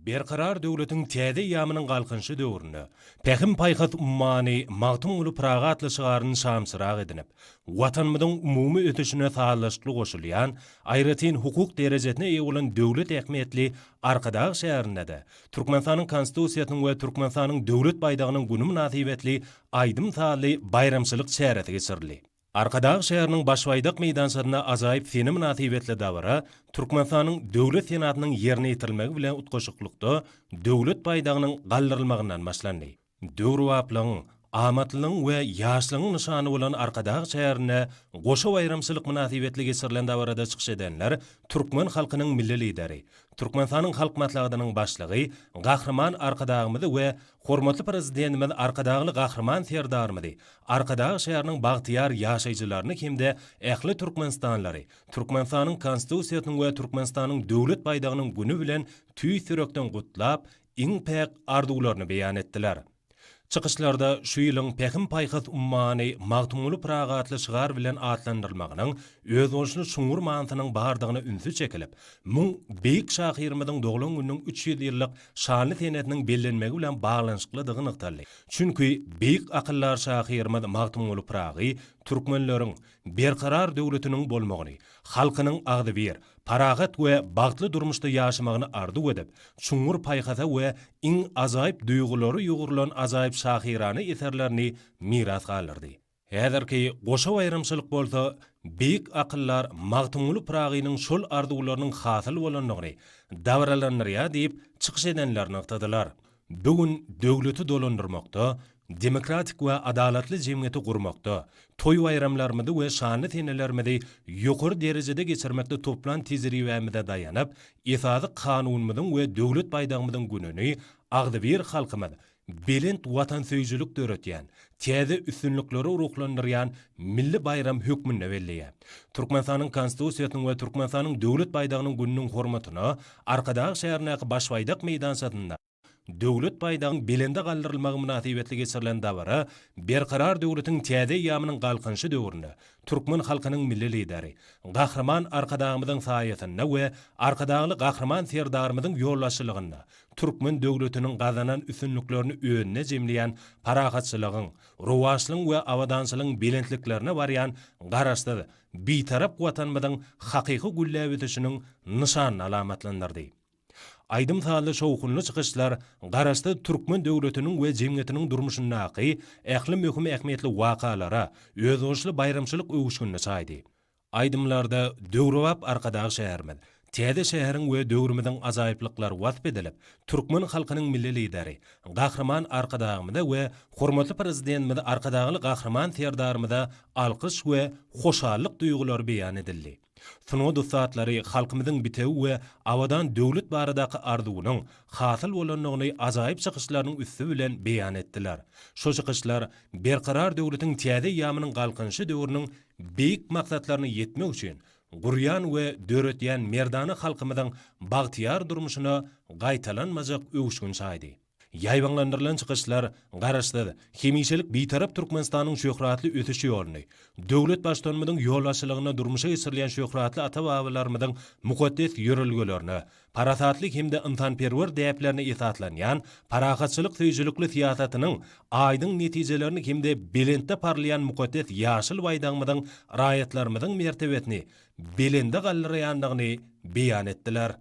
Berkarar döwletiň täze eýýamynyň Galkynyşy döwründe Pähim-paýhas ummany Magtymguly Pyragy atly şygaryny şamçyrag edinip, Watanymyzyň umumy ösüşine sazlaşykly goşulýan, aýratyn hukuk derejesine eýe bolan döwlet ähmiýetli Arkadag şäherinde-de Türkmenistanyň Konstitusiýasynyň we Türkmenistanyň Döwlet baýdagynyň güni mynasybetli aýdym-sazly baýramçylyk çäresi geçirildi. Arkadag şäheriniň Baş baýdak meýdançasynda ajaýyp sene mynasybetli dabara Türkmenistanyň Döwlet senasynyň ýerine ýetirilmegi bilen utgaşyklykda Döwlet baýdagynyň galdyrylmagyndan başlandy. Döwrebaplygyň, amatlylygyň we ýaşlygyň nyşany bolan Arkadag şäherinde goşa baýramçylyk mynasybetli geçirilen dabarada çykyş edenler türkmen halkynyň Milli Lideri, Türkmenistanyň Halk Maslahatynyň Başlygy Gahryman Arkadagymyzy we Hormatly Prezidentimiz Arkadagly Gahryman Serdarymyzy, Arkadag şäheriniň bagtyýar ýaşaýjylaryny hem-de ähli türkmenistanlylary Türkmenistanyň Konstitusiýasynyň we Türkmenistanyň Döwlet baýdagynyň güni bilen tüýs ýürekden gutlap, iň päk arzuwlaryny beýan etdiler. Çykyşlarda şu ýylyň Pähim-paýhas ummany Magtymguly Pyragy atly şygar bilen atlandyrylmagynyň özboluşly çuňňur manysynyň bardygyna ünsi çekilip, muň beýik şahyrymyzyň doglan gününiň 300 ýyllyk şanly senesiniň bellenmegi bilen baglanyşyklydygy nygtaldy. Çünki beýik akyldar şahyrymyz Magtymguly Pyragy türkmenleriň berkarar döwletiniň bolmagyny, halkynyň agzybir, parahat we bagtly durmuşda ýaşamagyny arzuw edip, çuňňur paýhasa we iň ajaýyp duýgulara ýugrulan ajaýyp şahyrana eserlerini miras galdyrdy. Häzirki goşa baýramçylyk bolsa beýik akyldar Magtymguly Pyragynyň şol arzuwlarynyň hasyl bolandygyny dabaralandyrýar diýip, çykyş edenler nygtadylar. Bu gün döwleti dolandyrmakda, demokratik we adalatly jemgyýeti gurmakda, toý-baýramlarymyzy we şanly senelerimizi ýokary derejede geçirmekde toplan tejribämize daýanyp, Esasy Kanunymyzyň we Döwlet baýdagymyzyň gününi agzybir halkymyz belent watansöýüjilik döretýän, täze üstünliklere ruhlandyrýan milli baýram hökmünde belleýär. Türkmenistanyň Konstitusiýasynyň we Türkmenistanyň Döwlet baýdagynyň gününiň hormatyna Arkadag şäherindäki Baş baýdak meýdançasynda Döwlet baýdagyň belende galdyrylmagy mynasybetli geçirilen dabara Berkarar döwletiň täze eýýamynyň Galkynyşy döwründe türkmen halkynyň Milli Lideri, Gahryman Arkadagymyzyň saýasynda we Arkadagly Gahryman Serdarymyzyň ýolbaşçylygynda türkmen döwletiniň gazanan üstünliklerini özünde jemleýän parahatçylygyň, rowaçlygyň we abadançylygyň belentliklerine barýan Garaşsyz, Bitarap Watanymyzyň hakyky gülläp ösüşiniň nyşanyny alamatlandyrdy. Aýdym-sazly şowhunly çykyşlar Garaşsyz türkmen döwletiniň we jemgyýetiniň durmuşyndaky ähli möhüm ähmiýetli wakalara özboluşly baýramçylyk öwüşginini çaýdy. Aýdymlarda döwrebap Arkadag şäherimiz, täze şäheriň we döwrümiziň ajaýyplyklary wasp edilip, türkmen halkynyň Milli Lideri, Gahryman Arkadagymyza we hormatly Prezidentimiz Arkadagly Gahryman Serdarymyza alkyş we hoşallyk duýgulary beýan edildi. Sungat ussatlary halkymyzyň bitewi we abadan döwlet baradaky arzuwynyň hasyl bolandygyny ajaýyp çykyşlarynyň üsti bilen beýan etdiler. Şu çykyşlar Berkarar döwletiň täze eýýamynyň Galkynyşy döwrüniň beýik maksatlaryna ýetmek üçin gurýan we döretýän merdana halkymyzyň bagtyýar durmuşyna gaýtalanmajak öwüşgin çaýdy. Ýaýbaňlandyrylan çykyşlar Garaşsyz, hemişelik Bitarap Türkmenistanyň şöhratly ösüş ýoluny, döwlet Baştutanymyzyň ýolbaşçylygynda durmuşa geçirilýän şöhratly ata-babalarymyzyň mukaddes ýörelgelerine, parasatly hem-de ynsanperwer däplerine esaslanýan parahatçylyk söýüjilikli syýasatynyň aýdyň netijelerini hem-de belentde parlaýan mukaddes ýaşyl Baýdagymyzyň raýatlarymyzyň mertebesini belende galdyraýandygyny beýan etdiler.